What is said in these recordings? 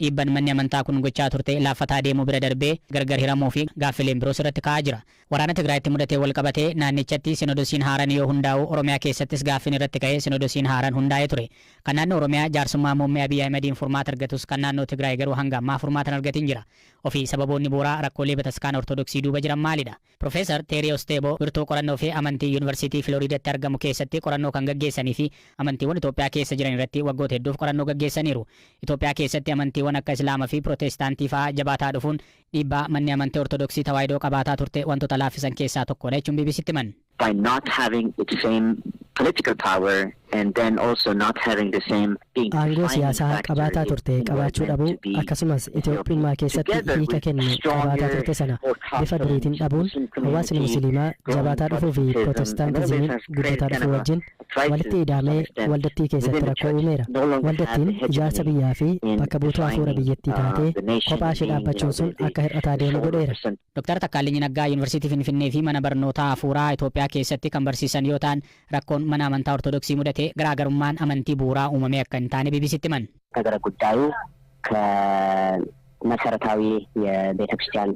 Dhiibban manni amantaa kun gochaa turte laaffataa deemuu bira darbee gargar hiramuu fi gaaffileen biroos irratti ka'aa jira. Waraana Tigraayitti mudatee walqabatee naannichatti Sinodosiin haaran yoo hundaa'u Oromiyaa keessattis gaaffiin irratti ka'ee Sinodosiin haaran hundaa'ee ture. Kan naannoo Oromiyaa jaarsummaa Muummee Abiy Ahimadiin furmaata argatus kan naannoo Tigraay garuu hanga ammaa furmaata hin argatin jira. Ofii sababoonni bu'uuraa rakkoolee bataskaana Ortodoksii duuba jiran maalidha? Profeesar Teerii Osteeboo wirtuu qorannoo fi amantii Yuunivarsiitii Filooriidatti argamu keessatti qorannoo kan gaggeessanii fi amantiiwwan Itoophiyaa keessa jiran irratti waggoota hedduuf qorannoo gaggeessaniiru. Itoophiyaa keessatti amantiiwwan akka Islaama fi Pirootestaantii fa'aa jabaataa dhufuun dhiibbaa manni amantii Ortodoksii Tawaahidoo qabaataa turte wantoota laaffisan keessaa tokkodha jechuun BBCtti himan. By not having its same political power and then also not having the same being Aangoo defining siyaasaa factor qabaataa if turte we were qabaachuu meant dhabuu to be akkasumas Ethiopian. Itoophiyummaa keessatti Together hiika with kennu qabaataa stronger, turte sana more bifa duriitiin confident dhabuun Muslim hawaasni community, Musliimaa growing jabaataa dhufuu fi Protestantism, and all this Pirootestaantizimiin has created guddataa kind dhufuu of a wajjin walitti crisis to some ida'amee extent waldattii keessatti within the rakkoo church. uumeera. No longer had Waldattiin the ijaarsa hegemony biyyaa fi in bakka buutuu hafuura defining biyyattii taatee the nation kophaa and ishee being, dhaabbachuun the, sun the, akka hir'ataa the deemu sole godheera. representative. Dr. Takkaallinyi Naggaa Yuunivarsiitii Finfinnee fi mana barnootaa hafuuraa Itoophiyaa keessatti kan barsiisan yoo ta'an rakkoon mana amantaa Ortodoksii mudate garaagarummaan amantii bu'uuraa uumamee akka hin taane BBCtti himan. ከገረ ጉዳዩ ከመሰረታዊ የቤተ ክርስቲያን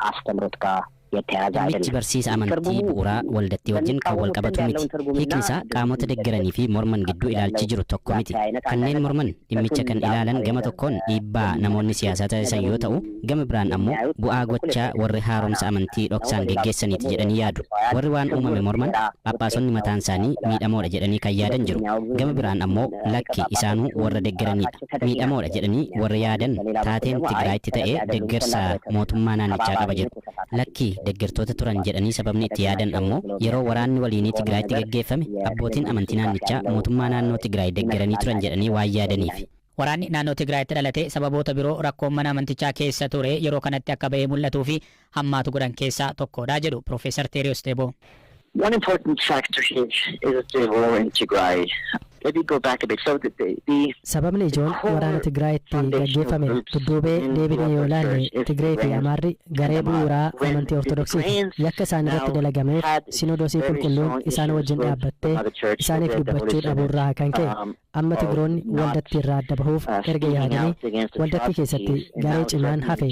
አስተምሮት ጋር የተያያዘ Dhimmichi አይደለም። barsiisa amantii bu'uuraa waldattii wajjin kan wal qabatu miti. Hiikni isaa qaamota deggeranii fi morman gidduu ilaalchi jiru tokko miti. Kanneen morman dhimmicha kan ilaalan gama tokkoon dhiibbaa namoonni siyaasaa taasisan yoo ta'u, gama biraan ammoo bu'aa gochaa warri haaromsa amantii dhoksaan geggeessaniiti jedhanii yaadu. Warri waan uumame morman Phaaphaasonni mataan isaanii miidhamoodha jedhanii kan yaadan jiru. Gama biraan ammoo lakki isaanuu warra deggeranidha. Miidhamoodha jedhanii warri yaadan taateen Tigraayitti ta'ee deggersa mootummaa naannichaa qaba jedhu. Lakki deggertoota turan jedhanii sababni itti yaadan ammoo yeroo waraanni waliinii Tigraayitti geggeeffame abbootiin amantii naannichaa mootummaa naannoo Tigraay deggeranii turan jedhanii waan yaadaniif. Waraanni naannoo Tigraayitti dhalate sababoota biroo rakkoon mana amantichaa keessa ture yeroo kanatti akka ba'ee mul'atuu fi hammaatu godhan keessaa tokkodha jedhu Profeesar Teeriyoos Teeboo. One important factor here is the war in Tigray. Let me go back a bit. So the Sababni ijoon waraana Tigraayitti gaggeeffame dudduubee deebinee yoo ilaalle Tigree fi Amaarri garee bu'uuraa amantii Ortodoksiiti. Yakka isaan irratti dalagameef Sinodosii qulqulluun isaan wajjin dhaabbattee isaaniif dubbachuu dhabuurraa kan ka'e amma Tigroonni waldattii irraa adda bahuuf erga yaadanii waldattii keessatti garee cimaan hafe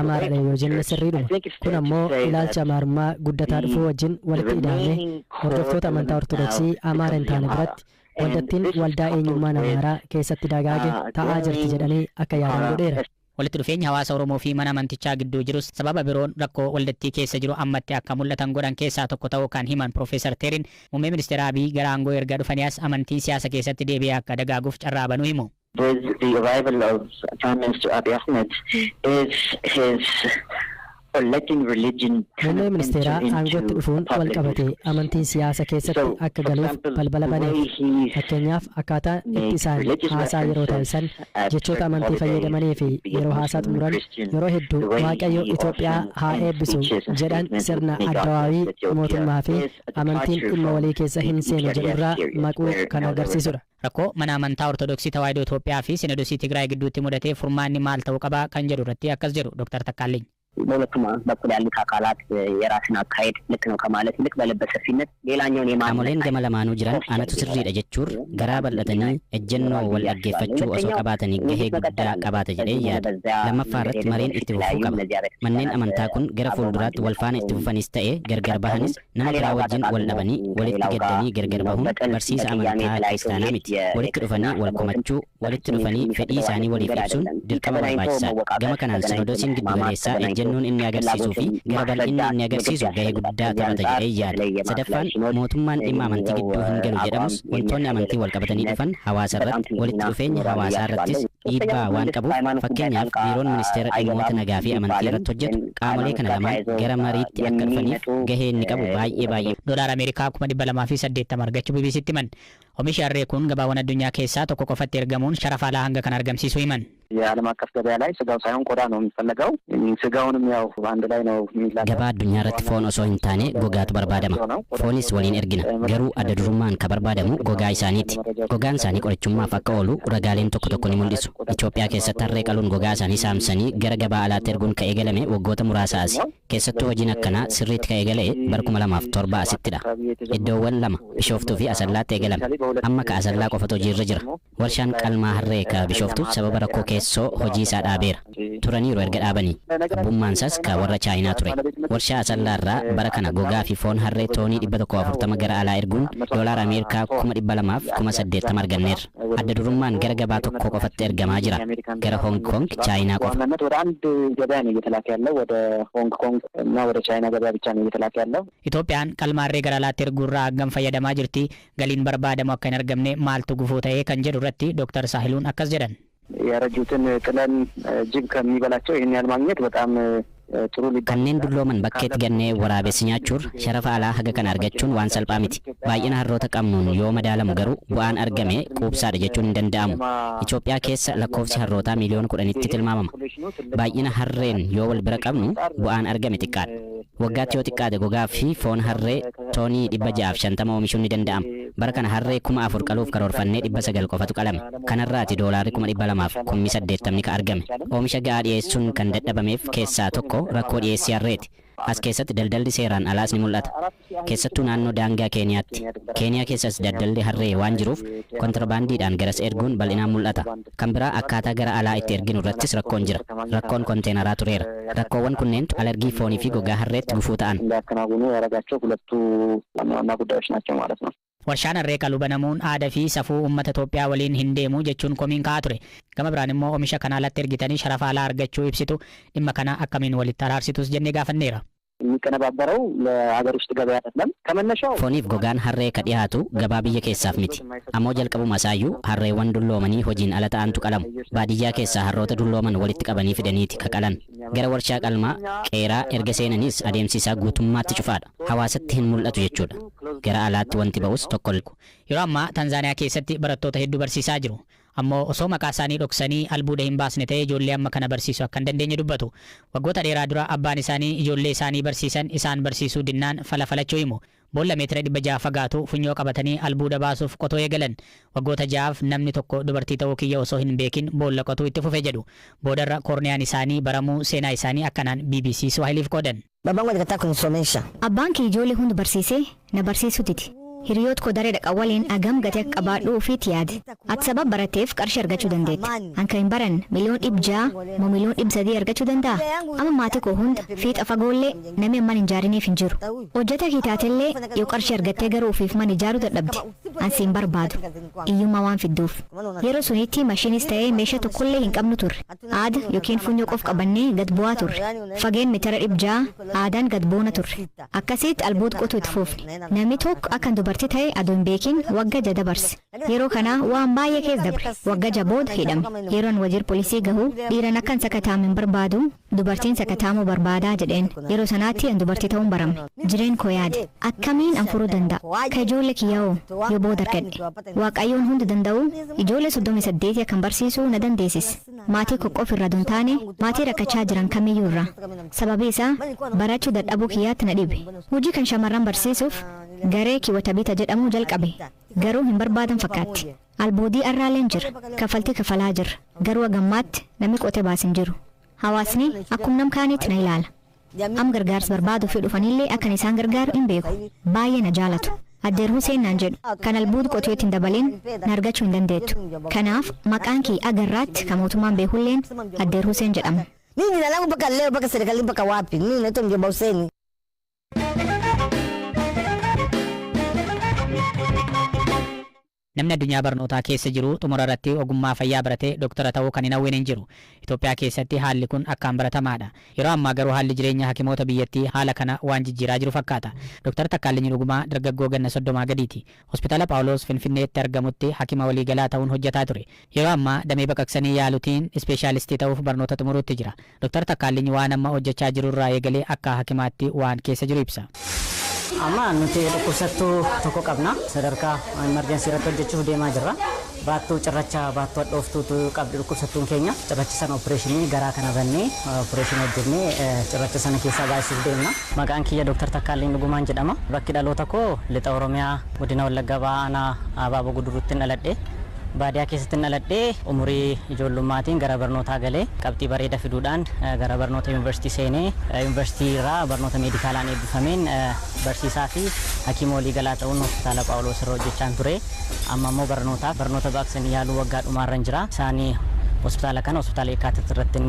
Amaaradha yoo jenne sirriidhuma. Kun ammoo ilaalcha Amaarummaa guddataa dhufuu wajjin walitti ida'amee hordoftoota amantaa Ortodoksii Amaara hin taane biratti waldattiin waldaa eenyummaan Amaaraa keessatti dagaage ta'aa jirti jedhanii akka yaadan godheera. Walitti dhufeenya hawaasa Oromoo fi mana amantichaa gidduu jirus sababa biroon rakkoo waldattii keessa jiru ammatti akka mul'atan godhan keessaa tokko ta'uu kan himan Profeesar Teerin muummee ministeera Abiy gara aangoo erga dhufanii as amantiin siyaasa keessatti deebi'ee akka dagaaguuf carraa banuu himu. With the arrival of Prime Minister Abiy Ahmed is his or letting religion kind Muummee of ministeeraa enter aangootti into dhufuun wal public qabate discourse. Amantiin siyaasa keessatti So, akka for galuuf example, balbala the way baneef. he Fakkeenyaaf akkaataa itti makes isaan religious haasaa yeroo references taasisan at jechoota certain amantii holidays, fayyadamanii fi be it yeroo haasaa Muslim, xumuran Christian, yeroo hedduu the way Waaqayyo he Itoophiyaa often haa ends eebbisu speeches and jedhan statements with sirna "May God bless addawaawii Ethiopia" mootummaa fi is a amantiin departure dhimma from walii keessa the hin seenu EPRDF jedhurraa period, maquu where kan there was agarsiisudha. Rakkoo mana amantaa Ortodoksii Tawaahidoo Itoophiyaa fi Sinodosii Tigraay gidduutti mudatee furmaanni maal ta'uu qaba kan jedhu irratti akkas jedhu Dr. Takkaalliኝ. በሁለቱም በኩል ያሉት አካላት የራስን አካሄድ ልክ ነው ከማለት ይልቅ በልበ ሰፊነት ሌላኛውን የማመን Qaamoleen gama lamaanuu jiran anatu sirriidha jechuun garaa bal'atanii ejjennoo wal dhaggeeffachuu osoo qabaatanii gahee guddaa qabaata jedhee yaada. Lammaffaa irratti mariin itti fufuu qaba. Manneen amantaa kun gara fuulduraatti wal faana itti fufanis ta'e gargar bahanis nama biraa wajjin wal dhabanii walitti gaddanii gargar bahuun barsiisa amantaa kiristaanaa miti. Walitti dhufanii wal komachuu, walitti dhufanii fedhii isaanii waliif ibsuun dirqama barbaachisaadha. Gama kanaan sinodosiin giddugaleessaa ejjennoon inni agarsiisuu fi gara bal'inni inni agarsiisu gahee guddaa taphata jedhee yaada. Sadaffaan mootummaan dhimma amantii gidduu hin galu jedhamus wantoonni amantii wal qabatanii dhufan hawaasa irratti walitti dhufeenya hawaasaa irrattis dhiibbaa waan qabuuf fakkeenyaaf biiroon ministeera dhimmoota nagaa fi amantii irratti hojjetu qaamolee kana lamaan gara mariitti akka dhufaniif gahee inni qabu baay'ee baay'ee Doolaara Ameerikaa 280,000 argachuu BBCtti himan. Oomishi harree kun gabaawwan addunyaa keessaa tokko qofatti ergamuun sharafa alaa hanga kan argamsiisu himan. የዓለም አቀፍ ገበያ ላይ ስጋው ሳይሆን ቆዳ ነው የሚፈለገው። ስጋውንም ያው አንድ ላይ ነው የሚላከው። Gabaa addunyaa irratti foon osoo hin taane gogaatu barbaadama. Foonis waliin ergina. Garuu adda durummaan ka barbaadamu gogaa isaaniiti. Gogaan isaanii qorichummaaf akka oolu ragaaleen tokko tokko ni mul'isu. Itoophiyaa keessatti harree qaluun gogaa isaanii saamsanii gara gabaa alaatti erguun ka eegalame waggoota muraasa asi. Keessattuu hojiin akkanaa sirriitti ka eegale bara 2007 asittidha. Iddoowwan lama Bishooftuu fi Asallaatti eegalame. Amma ka Asallaa qofatu hojiirra jira. Warshaan qalmaa harree ka Bishooftuu sababa rakkoo keessoo hojii isaa dhaabeera. Turaniiru erga dhaabanii. Abbummaan isaas ka warra Chaayinaa ture. Warshaa Asallaa irraa bara kana gogaa fi foon harree toonii 140 gara alaa erguun doolaara Ameerikaa 280,080 arganneerra. Adda durummaan gara gabaa tokko qofatti ergamaa jira. Gara Hong Kong, Chaayinaa qofa. በዋናነት ወደ አንድ ገበያ ነው እየተላከ ያለው፣ ወደ ሆንግ ኮንግ እና ወደ ቻይና ገበያ ብቻ ነው እየተላከ ያለው። Itoophiyaan qalma harree gara alaatti erguurraa hangam fayyadamaa jirti? Galiin barbaadamu akka hin argamne maaltu gufuu ta'ee kan jedhu irratti Dooktar Saahiluun akkas jedhan. ያረጁትን ጥለን ጅብ ከሚበላቸው ይህን ያህል ማግኘት በጣም ጥሩ ሊባል Kanneen dullooman bakkeetti gannee waraabessi nyaachuurra sharafa alaa haga kana argachuun waan salphaa miti. Baay'ina harroota qabnuun yoo madaalamu garuu bu'aan argame quubsaadha jechuun hin danda'amu. Itoophiyaa keessa lakkoofsi harrootaa miiliyoona 10tti tilmaamama. Baay'ina harreen yoo wal bira qabnu bu'aan argame xiqqaadha. Waggaatti yoo xiqqaate gogaa fi foon harree toonii 650 oomishuun ni danda'ama. Bara kana harree 4000 qaluuf karoorfannee 900 qofatu qalame. Kanarraati doolaarri 280,080 ka argame. Oomisha ga'aa dhiyeessuun kan dadhabameef keessaa tokko rakkoo dhiyeessii harreeti. As keessatti daldalli seeraan alaas ni mul'ata. Keessattuu naannoo daangaa Keeniyaatti. Keeniyaa keessas daldalli harree waan jiruuf kontirbaandiidhaan garas erguun bal'inaan mul'ata. Kan biraa akkaataa gara alaa itti erginu irrattis rakkoon jira. Rakkoon konteenaraa tureera. Rakkoowwan kunneentu alergii foonii fi gogaa harreetti gufuu ta'an. እንዲያከናውኑ ያደረጋቸው ሁለቱ ዋና ዋና ጉዳዮች ናቸው ማለት ነው። Warshaan harree qalu banamuun aadaa fi safuu uummata Itoophiyaa waliin hin deemu jechuun komiin ka'aa ture. Gama biraan immoo oomisha kana alatti ergitanii sharafa alaa argachuu ibsitu, dhimma kana akkamiin walitti araarsitus jennee gaafanneera. የሚቀነባበረው ለሀገር ውስጥ ገበያ አይደለም። ከመነሻው Fooniif gogaan harree ka dhiyaatu gabaa biyya keessaaf miti. Ammoo jalqabuma isaayyuu harreewwan dulloomanii hojiin ala ta'antu qalamu. Baadiyyaa keessaa harroota dullooman walitti qabanii fidaniiti ka qalan. Gara warshaa qalmaa qeeraa erga seenaniis adeemsi isaa guutummaatti cufaadha. Hawaasatti hin mul'atu jechuudha. Gara alaatti wanti ba'us tokko. Yeroo ammaa Tanzaaniyaa keessatti barattoota hedduu barsiisaa jiru. Ammoo osoo maqaa isaanii dhoksanii albuuda hin baasne ta'ee ijoollee amma kana barsiisuu akka hin dandeenye dubbatu. Waggoota dheeraa dura abbaan isaanii ijoollee isaanii barsiisan isaan barsiisuu dinnaan fala falachuu himu. Boolla meetira 600 fagaatu funyoo qabatanii albuuda baasuuf qotoo eegalan. Waggoota 6f namni tokko dubartii ta'uu kiyya osoo hin beekin boolla qotuu itti fufe jedhu. Boodarra koorniyaan isaanii baramuu seenaa isaanii akkanaan BBC Swahiliif qoodan. Babangu alikataa kunisomesha. Abbaan kee ijoollee hunda barsiisee na barsiisutiti. Hiriyoota koo daree dhaqa waliin agam gatii akka qabaadhu ofiitti yaade. Ati sababa barateef qarshii argachuu dandeetti. Anka hin baranne 600,000,000 moo 300,000,000 argachuu danda'a? Amma maatii koo hunda fiixa fagoollee namni amman hin ijaariniif hin jiru. Hojjeta kee taatellee yoo qarshii argattee garuu ofiif mana ijaaruu dadhabde. Ansi hin barbaadu. Iyyummaa waan fidduuf. Yeroo sunitti mashiinis ta'ee meeshaa tokkollee hin qabnu turre. Aada yookiin funyoo qof qabannee gad bu'aa turre. Fageen mitara 600 aadaan gad boona turre. Akkasitti albuuda qotuu itti fufne. Namni tokko akka dubartii ta'e adoo hin beekin waggaa 6 dabarse. Yeroo kana waan baay'ee keessa dabre. Waggaa 6 booda hidhame. Yeroon wajjir poolisii gahu dhiiran akkan sakataamu hin barbaadu, dubartiin sakataamuu barbaadaa jedheen. Yeroo sanaatti an dubartii ta'uun barame. Jireen koo yaade. Akkamiin an furuu danda'a? Ka ijoollee kiyyaa'oo yoo booda argadhe. Waaqayyoon hundi danda'u ijoollee 38 akkan barsiisuu na dandeessise. Maatii koo qofa irraa don taane maatii rakkachaa jiran kamiyyuu irraa. Sababi isaa barachuu dadhabuu kiyyaatti na dhibe. Hojii kan shamarran barsiisuuf garee kiwwatabita jedhamu jalqabe. Garuu hin barbaadan fakkaatti. Albuudii arraaleen jira. Kaffaltii kafalaa jira. Garuu hagammaatti namni qotee baas hin jiru. Hawaasni akkuma nam kaaniitti na ilaala. Am gargaarsa barbaaduu fi dhufanillee akkan isaan gargaaru hin beeku. Baay'ee na jaalatu. Addeer Huseen naan jedhu kan albuuda qotuu ittiin dabalin na argachuu hin dandeettu. Kanaaf maqaan kee agarraatti kan mootummaan beekulleen Addeer Huseen jedhama. Mimi jina langu mpaka leo, mpaka serikalini, mpaka wapi? Mimi naitwa mjomba Huseni. Namni addunyaa barnootaa keessa jiru xumura irratti ogummaa fayyaa baratee doktara ta'uu kan hin hawwine hin jiru. Itoophiyaa keessatti haalli kun akkaan baratamaadha. Yeroo ammaa garuu haalli jireenya hakimoota biyyattii haala kana waan jijjiiraa jiru fakkaata. Dooktar Takkaallinyi Dhugumaa dargaggoo ganna 30 gadiiti. Hospitaala Phaawulos Finfinneetti argamutti hakima waliigalaa ta'uun hojjetaa ture. Yeroo ammaa damee baqaqsanii yaaluutiin ispeeshaalistii ta'uuf barnoota xumuruutti jira. Dooktar Takkaallinyi waan amma hojjechaa jiru irraa eegalee akka hakimaatti waan keessa jiru ibsa. Amma nuti dhukkubsattuu tokko qabna. Sadarkaa emergency irratti hojjechuuf deemaa jirra. Baattuu cirracha baattuu hadhooftuutu qabdi dhukkubsattuun keenya. Cirracha sana opereeshinii garaa kana bannee opereeshinii hojjennee cirracha sana keessaa baasuuf deemna. Maqaan kiyya Dooktar Takkaalliin Dhugumaan jedhama. Bakki dhaloota koo lixa Oromiyaa, godina Wallagga Bahaa, aanaa Abaaboo Guduruutti dhaladhe. Baadiyyaa keessatti dhaladhee, umurii ijoollummaatiin gara barnootaa galee, qabxii bareeda fiduudhaan gara barnoota yuunivarsiitii seenee, yuunivarsiitii irraa barnoota meedikaalaan eebbifameen barsiisaa fi hakiima waliigalaa ta'uun Hospitaala Phaawulos irra hojjechaan ture. Amma immoo barnootaaf barnoota baqaqsanii yaaluu waggaa dhumaarra jira. Isaanii hospitaala kana, Hospitaala Eekkaatitti irratti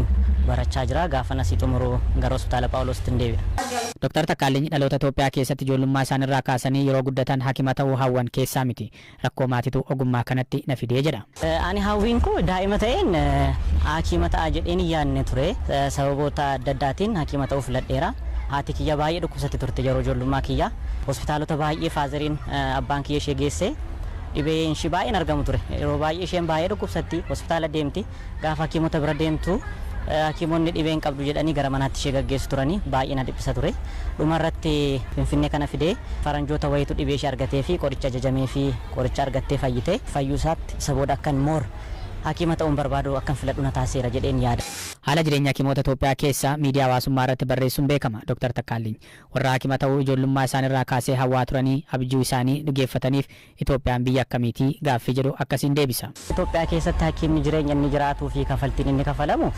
barachaa jira. Gaafa nasii xumuruu gara Hospitaala Phaawulositti deebi'a. Dr. Takkaaliny dhaloota Itoophiyaa keessatti ijoollummaa isaanirraa kaasanii yeroo guddatan hakima ta'uu hawwan keessaa miti. Rakkoo maatiitu ogummaa kanatti na fidee jedha. Ani hawwiin koo daa'ima ta'een hakiima ta'a jedheen hin yaadne ture. Sababoota adda addaatiin hakiima ta'uu filadheera. Haati kiyya baay'ee dhukkubsatti turte yeroo ijoollummaa kiyya. Hospitaalota baay'ee fatheriin, abbaan kiyya ishee geesse, dhibeen ishee baay'een argamu ture. Yeroo baay'ee isheen baay'ee dhukkubsatti, hospitaala deemti. Gaafa hakiimota bira deemtu hakiimonni dhibeen qabdu jedhanii gara manaatti ishee gaggeessu turanii, baay'ee na dhiphisa ture. Dhumarratti Finfinnee kana fidee faranjoota wayitu dhibee ishee argatee fi qoricha ajajamee fi qoricha argattee fayyite. Fayyuu isaatti isa booda akkan more hakiima ta'uun barbaadu, akkan filadhu na taasiseera jedheen yaada. Haala jireenya hakimoota Itoophiyaa keessaa miidiyaa hawaasummaa irratti barreessuun beekama. Dr. Takkaaliny warra hakima ta'uu ijoollummaa isaanirraa kaasee hawwaa turanii abjuu isaanii dhugeeffataniif Itoophiyaan biyya akkamiitii gaaffii jedhu akkasiin deebisa. Itoophiyaa keessatti hakiimni jireenya inni jiraatuu fi kafaltiin inni kafalamu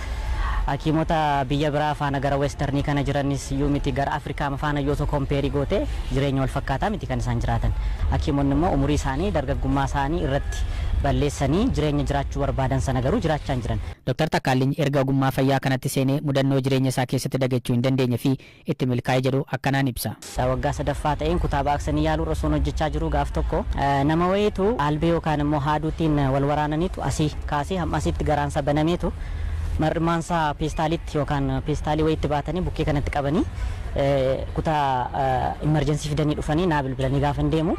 hakiimota biyya biraa faana, gara westernii kana jiranis iyyuu miti, gara Afrikaa faana yoo compare goote jireenya wal fakkaataa miti kan isaan jiraatan. Hakiimonni immoo umurii isaanii, dargaggummaa isaanii irratti balleessanii jireenya jiraachuu barbaadan sana garuu jiraachaa hin jiran. Dr. Takkaaliny erga ogummaa fayyaa kanatti seenee mudannoo jireenya isaa keessatti dagachuu hin dandeenye fi itti milkaa'ee jedhu akkanaan ibsa. Waggaa sadaffaa ta'een kutaa baqaqsanii yaaluu osoo hojjechaa jiru, gaaf tokko nama wayiitu albee yookaan immoo haaduutiin wal waraananiitu asii kaasee hamma asitti garaansa banameetu, mar'immaansaa peestaalitti yookaan peestaalii wayiitti baatanii bukkee kanatti qabanii kutaa emergency fidanii dhufanii naa bilbilanii, gaafa hin deemu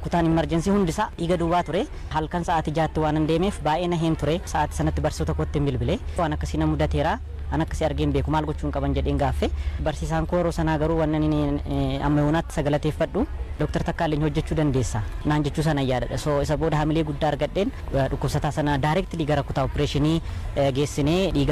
kutaan emergency hundisaa dhiiga duwwaa ture. Halkan sa'aatii 6tti waan hin deemeef baay'ee naheen ture. Sa'aatii sanatti barsiisota kootti hin bilbile. Waan akkasii na mudateera, an akkasii argee hin beeku, maal gochuun qaban jedheen gaaffe. Barsiisaan koo yeroo sanaa garuu waan inni amma yoonaatti sagalateeffadhu, "Dooktar Takkaaliny, hojjechuu dandeessa," naan jechuu sana yaadadha. So isa booda hamilee guddaa argadheen dhukkubsataa sana directly gara kutaa opereeshinii geessinee dhiiga